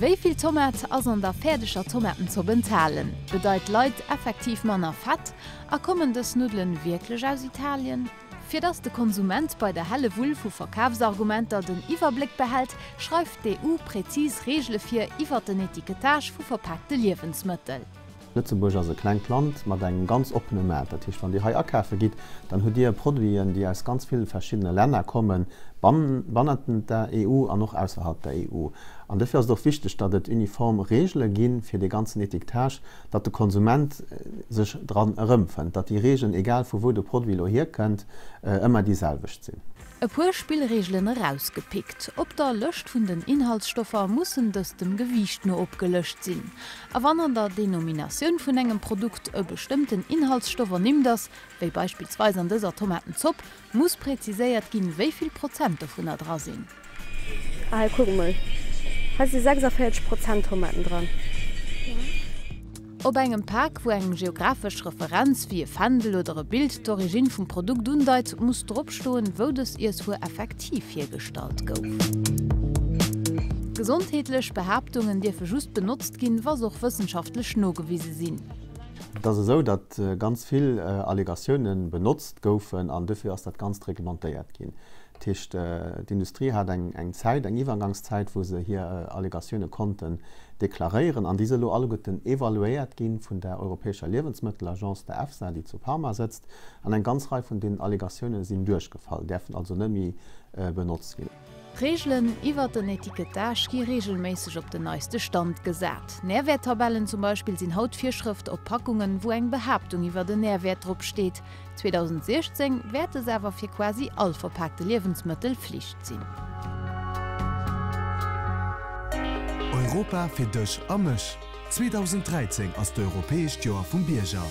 Wéi vill Tomat ass an der fäerdeger Tomatenzopp enthalen? Bedeit Light effektiv manner Fett? A kommen dës Nuddelen wierklech aus Italien? Fir dass de Konsument bei der helle Wull vu Verkafsargumenter den Iwwerbléck behält, schreift d'EU präzis Reegele vir iwwert den Etikettage vu verpaakte Liewensmëttel. Lëtzebuerg ass e klengt Land mat engem ganz oppene Maart. Dat heescht, wann Dir hei akafe gitt, dann hutt Dir Produiten, déi aus ganz ville verschiddene Länner kommen, bannent der EU an och ausserhalb der EU. An dofir ass et och wichteg, datt et uniform Reegele gi fir dee ganzen Étiquetage, datt de Konsument sech dran erëmfënnt, datt déi Reegelen, egal vu wou de Produit elo hierkënnt, ëmmer déi selwecht sinn. E puer Spillreegelen erausgepickt. Op der Lëscht vun den Inhaltsstoffer mussen dës dem Gewiicht no opgelëscht sinn. A wann an der Denominatioun vun engem Produkt e bestëmmten Inhaltsstoff ernimmt ass, wéi beispillsweis an dëser Tomatenzopp, Muss präziséiert ginn, wéi vill Prozent dovunner dra sinn. Ah hei kuck mol, hei si 46 Prozent Tomaten dran. Op engem Pak, wou eng geographesch Referenz wéi e Fändel oder e Bild d'Origine vum Produkt undeit, muss drop stoen, wou dës Iesswuer effektiv hiergestallt gouf. Gesondheetlech Behaaptungen dierfe just benotzt ginn, wa se och wëssenschaftlech nogewise sinn. Et ass esou, datt ganz vill Allegatiounen benotzt goufen an dofir ass dat Ganzt reglementéiert ginn. Dat heescht, d'Industrie hat eng Zäit, eng Iwwergangszäit, wou se hir Allegatioune konnten deklaréieren an déi si elo alleguerten evaluéiert gi vun der europäescher Liewensmëttelagence, der EFSA, déi zu Parma sëtzt. An eng ganz Rei vun deenen Allegatioune sinn duerchgefall, däerfen also net méi benotzt ginn. D'Reegelen iwwert den Etiquetage gi reegelméisseg op den neiste Stand gesat. Nährwerttabellen zum Beispill sinn haut Virschrëft op Packungen, wou eng Behaaptung iwwert en Nährwäert drop steet. 2016 wäert dës awer fir quasi all verpaakte Liewensmëttel Flicht sinn. Europa fir dech a mech! 2013 ass d'europäescht Joer vum Bierger.